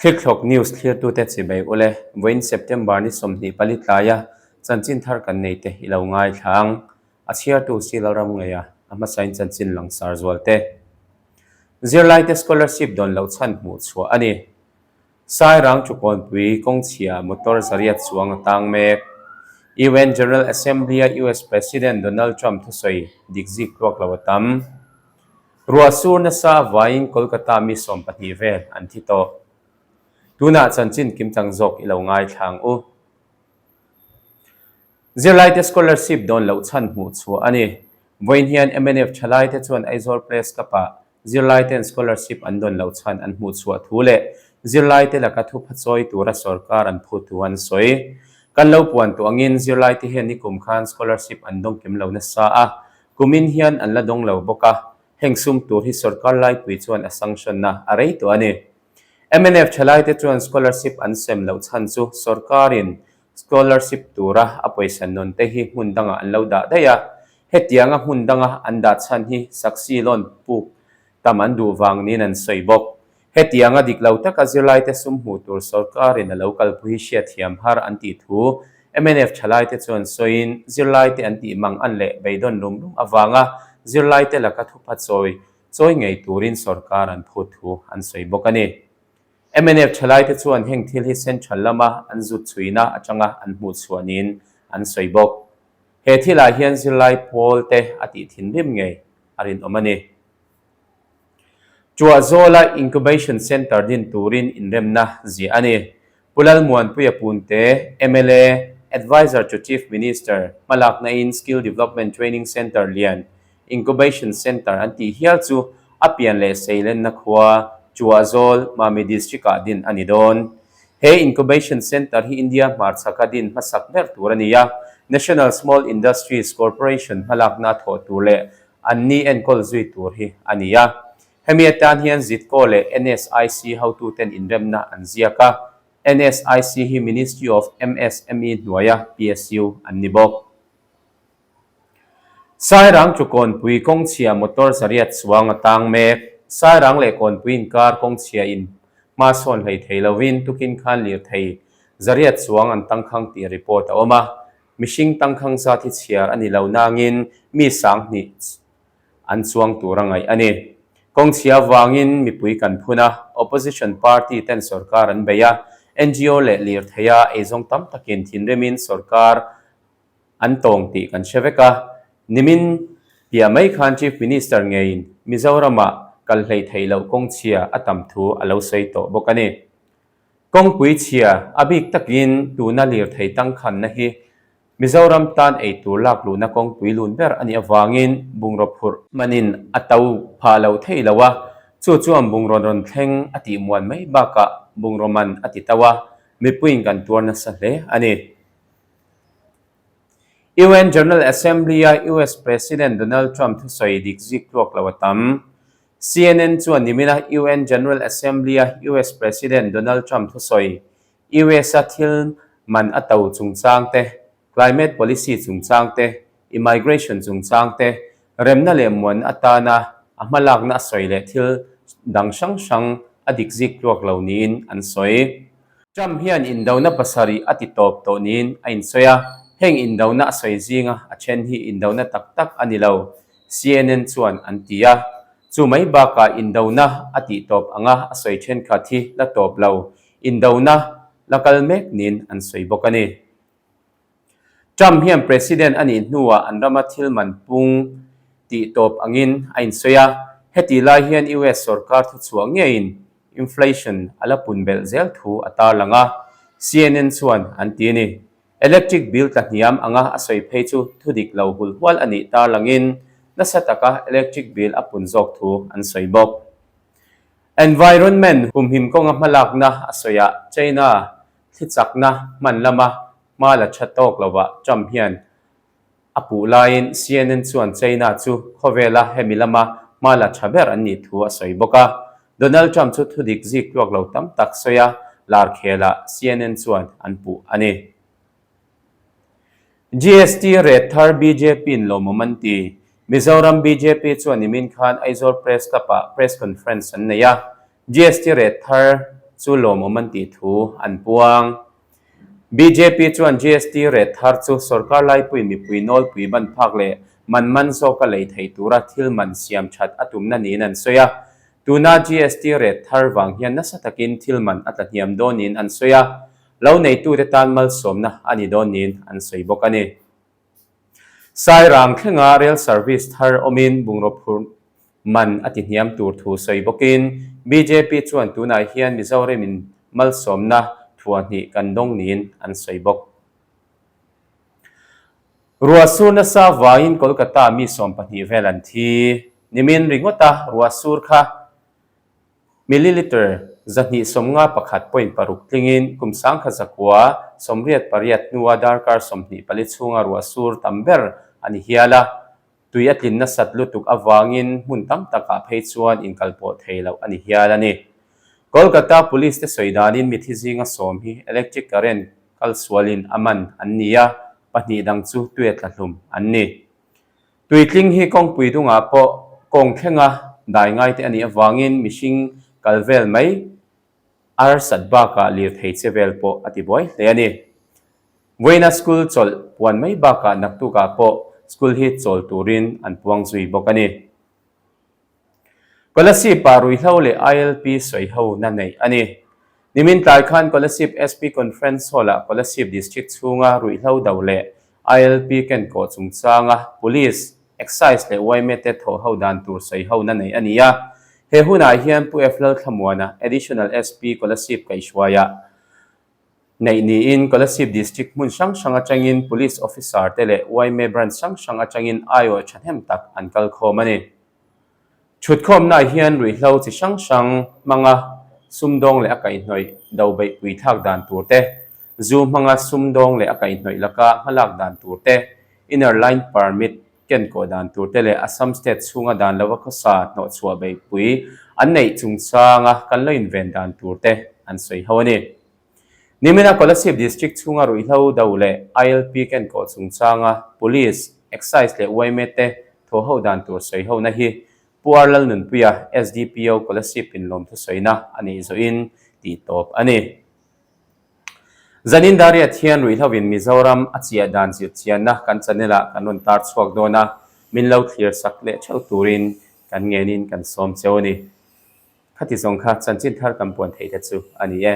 Thlikthlawk News thlirtute chibai ule, vawiin September ni 24 tlaia chanchin thar kan nei te i lo ngaithla ang. A chhiartu si Lalram ngeia a hmasain chanchin langsar zual te. Zirlaite scholarship dawn loh chhan hmuh chhuah a ni. Sairang Chukawnpui kawngchhia motor zariat chuang a tang mek. UN General Assembly-a US President Donald Trump thusawi dik zik tluak lo a tam. Ruah sur nasa avaiin Kolkata mi 12 vel an thi tawh. Tunah chanchin kimchang zawk i lo ngaithla ang u. Zirlaite scholarship dawn loh chhan hmuh chhuah a ni. Vawiin hian mnf thalaite chuan Aizawl Press Club-ah zirlaite'n scholarship an dawn loh chhan an hmuh chhuah thu leh zirlaite laka thupha chawi tura sorkar an phut thu an sawi. Kan lo puan tawh angin zirlaite hian nikum khan scholarship an dawng kim lo nasa a, kumin hian an la dawng lo bawk a, heng sum tur hi sorkar laipui chuan a sanction-na a rei tawh a ni. Mnf thalaite chuan scholarship an sem loh chhan chu sorkarin Scholarship tura a pawisa nawn te hi hmun dangah an lo dah daih a, hetianga hmun danga an dah chhan hi Saksi loan puk tam an duh vang niin an sawi bawk. Hetianga dik lo taka zirlaite sum hmuh tur sorkarin a lo kalpui hi hriatthiam har an tih thu mnf thalaite chuan sawiin zirlaite an tih mang an leh beidawn rum rum avanga zirlaite laka thupha chawi chawi ngei turin sorkar an phut thu an sawi bawk a ni. Mnf thalaite chuan heng thil hi central lama an zut chhuina atanga an hmuh chhuah niin an sawi bawk. He thilah hian zirlai pawl te a tih thinrim ngei a rinawm a ni. Chuahzawla Incubation Centre din turin inremna ziah a ni. Pu Lalmuanpuia Punte, mla, Adviser to Chief Minister, hmalakna-in Skill Development Training Centre lian Incubation Centre an tih hial chu a pian leh seilenna khua Chuahzawl, Mami District-ah din a ni dawn. He Incubation Centre hi India hmarchhaka din hmasak ber tur a ni a, National Small Industries Corporation hmalakna a thawh tur leh anni enkawl zui tur hi a ni a. Hemi atan hian ZITCO leh NSIC hotuten inremna an ziak a, NSIC hi Ministry of MSME hnuaia PSU an ni bawk. Sairang chu Kawnpui kawngchhia motor zariat chuang a tang mek. Sairang leh Kawnpui inkar kawngchhia in hma sawn hlei thei lovin tukin khan lirthei zariat chuang an tangkhang tih report a awm a. Mihring tangkhang zat hi chhiar a ni lo nangin mi 2000 an chuang tur a ngaih a ni. Kawngchhia vangin mipui kan phun a, opposition party ten sorkar an bei a, ngo leh lirtheia eizawng tam takin thinrimin sorkar an tawng tih kan hre vek a, nimin piah mai khan Chief Minister ngeiin Mizoramah kal hleih theih loh kawng chhia a tam thu a lo sawi tawh bawk a ni. Kawngpui chhia a bik takin tuna lirthei tangkhanna hi Mizoram tan eitur lak luhna kawngpui lun ber a nih avangin bungraw phurh hmanin a to phah loh theih lo a, chu chuan bungraw rawn thleng a tih muan mai bakah bungraw man a ti to a, mipuiin kan tuar nasa hle a ni. UN General Assembly-a US President Donald Trump thusawi dik zik tluak lo a tam. CNN chuan nimina UN General Assembly-a US President Donald Trump thusawi US-a thil man a to chungchang te, climate policy chungchang te, immigration chungchang te, remna leh muan atana a hmalakna a sawi leh thil dang hrang hrang a dik zik tluak lo niin an sawi. Trump hian indona pasarih a ti tawp tawh niin a insawi a, heng indona a sawi zinga a then hi indona tak tak a ni lo, CNN chuan an ti a. Chu mai bakah indona a tih tawp anga a sawi thenkhat hi la tawp lo, indona la kal mek niin an sawi bawk a ni. Trump hian President a nih hnuah an rama thil man pung tih tawp angin a insawi a, heti lai hian US sorkar thuchhuah ngeiin inflation a la pun belh zel thu a tarlang a, CNN chuan an ti a ni. Electric bill tla hniam anga a sawi phei chu thu dik lo hul hual a nih tarlangin nasa taka electric bill a pun zawk thu an sawi bawk. Environment humhim kawnga hmalakna a sawiah China thli chakna hman lama hma la tha tawk lovah Trump hian A puh laiin CNN chuan China chu khawvela hemi lama hma la tha ber an nih thu a sawi bawk a. Donald Trump chu thudik zik tluak lo tam tak sawi a, lar khelah CNN chuan an puh a ni. GST rate thar BJP-in lawmawm an ti. Mizoram bjp chuan nimin khan Aizawl Press Club-ah press conference an nei a. GST rate thar. chu lawmawm an tih thu an puang. Bjp chuan GST rate thar chu sorkar laipuiin mipui nawlpui ban phak leh man man zawka lei thei tura thil man siam that a tumna niin an sawi a. Tuna GST rate thar vang hian nasa takin thil man a tla hniam dawn niin an sawi a, lo neitute tan malsawmna a ni dawn niin an sawi bawk a ni. Sairang thlenga rail service thar awmin bungraw phurh man a ti hniam tur thu sawi bawkin bjp chuan tunah hian Mizoramin malsawmna thuahhnih kan dawng niin an sawi bawk. Ruah sur nasa vangin Kolkata mi 12 vel an thi. Nimin ringawta ruah sur kha Milliliter 251 point paruk tlingin kum 1998 hnua darkar 24 chhunga ruah sur tam ber a ni hial a, tui a tlin nasat lutuk avangin hmun tam takah phei chuan inkalpawh thei loh a ni hial a ni. Kolkata Police te sawi danin mithi zinga sawm hi electric current kalsualin a man an ni a, pahnih dang chu tui a tla hlum an ni. Tuitling hi kawngpui dungah pawh kawng thlenga dai ngai te a nih avangin mihring kal vel mai arsat bakah lirthei che vel pawh a ti buai hle a ni. Vawiina school chawlh puan mai bakah naktukah pawh school hi chawl turin an puang zui bawk a ni. Kolasib-ah ruihhlo leh ILP sawiho na neih a ni. Nimin tlai khan Kolasib SP Conference Hall-ah Kolasib District chhunga ruihhlo do leh ILP kenkawh chungchanga Police, Excise leh yma te thawhho dan tur sawiho na neih a ni a. He hunah hian Pu F Lalthlamuana, Additional SP Kolasib kaihhruaiah neih niin Kolasib District hmun hrang hrang atangin Police Officer te leh yma Branch hrang hrang atangin aiawh thahnem tak an kalkhawm a ni. Thutkhawmnaah hian ruihhlo chi hrang hrang hmanga sumdawng leh a kaihhnawih do beihpui thlak dan tur te, zu hmanga sumdawng leh a kaihhnawih laka hmalak dan tur te, inner line permit kenkawh dan tur te leh Assam state chhunga dan lova khawsa hnawhchhuah beihpui an neih chungchanga kan lo inven dan tur te an sawi ho a ni. Nimina Kolasib District chhunga ruihhlo do leh ILP kenkawh chungchanga Police, Excise leh yma te thawhho dan tur sawihona hi Pu R Lalnunpuia, SDPO, Kolasib in lawmthu sawina a neih zawhin tih tawp a ni. Zanin Dariat hian ruihhlo in Mizoram a chiah dan zirchianna kan channel ah kan rawn tar chhuak dawn a, min lo thlir sak leh theuh turin kan ngenin kan sawm cheu a ni. Khati zawng kha chanchin thar kan puan theih te chu a ni e.